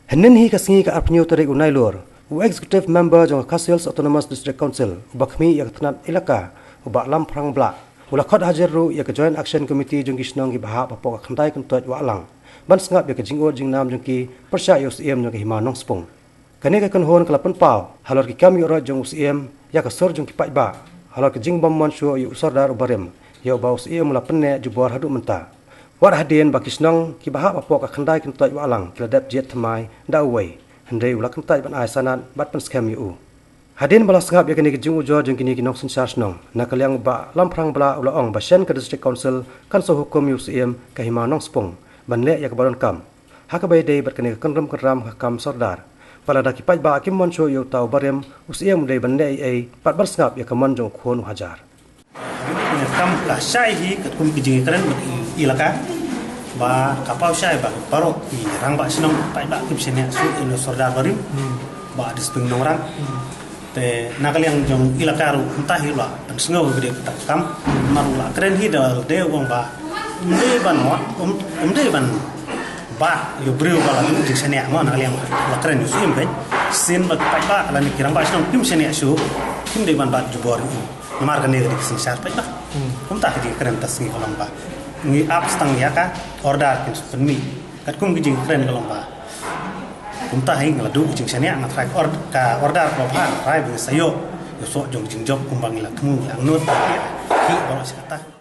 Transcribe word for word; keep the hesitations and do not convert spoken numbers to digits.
Hynnin hi ka sngi ka arphew tarik u Nailur, u Executive Member jong ka Khasi Hills Autonomous District Council, uba khmih ïa ka tnat Elaka, u Bah Lamphrang Blah, u la khot hajir ruh ïa ka Joint Action Committee jong ki shnong kiba hap hapoh ka khyndai kyntoit Wahlang, ban sngap ïa ka jingud jingnam jong ki pyrshah ïa u Syiem jong ka Hima Nongspung. Kane ka kynhun ka la pynpaw halor ki kam ïuhroit jong u Syiem, ïa ka sur jong ki paidbah, halor ka jingbym mon shuh ïa u Sordar uba rim, ïa uba u Syiem u la pynneh jubor haduh mynta. Wat hadien ba ki shnong kiba hap hapoh ka khyndai kyntoit Wahlang ki la dep jied thymmai da uwei, hynrei u la kyntait ban ai sanad bad pynskhem ïa u. Hadien ba la sngap ïa kane ka jingujor jong kine ki nongsynshar shnong, na ka liang u Bah Lamphrang Blah u la ong ba shen ka District Council kan sa hukum ïa u Syiem ka Hima Nongspung ban leh ïa kaba donkam, ha kaba ïadei bad kane ka kynrum kynram ka kam Sordar. Bad lada ki paidbah kim mon shuh ïa uta uba rim, u Syiem u dei ban leh ei ei bad ban sngap ïa ka mon jong u khun u hajar. Kam ka shai hi katkum ki jingkren bad i Elaka, ba ka paw shai ba baroh ki rangbah shnong, paidbah kim shaniah shuh ïa u Sordar barim, ba District Nongrang. Te na ka liang jong Elaka ruh mynta hi la pynsngew ïa ka dei kata ka kam. Namar u la kren hi da lade u ong ba um dei ban mo, um, um dei ban bat ïa u briew ba la duh jingshaniah mo, na ka liang u la kren ïa u Syiem. Shisien ba ki paidbah lane ki rangbah shnong kim shaniah shuh, kim dei ban bat jubor ïa u. Namar kane ka dei ka synshar paidbah. Kumta ka jingkren ta sngi ka long ba ngi ap stang ïa ka order kin sa pynmih. Katkum ka jingkren ka long ba kumta hi nga la duh ka jingshaniah, nga trai ka or-, ka order kaba bha, nga trai ba ngi sa ïoh ïa u soh jong ka jingjop kumba ngi la thmu, ngi la angnud, ngi la khih baroh shi katta.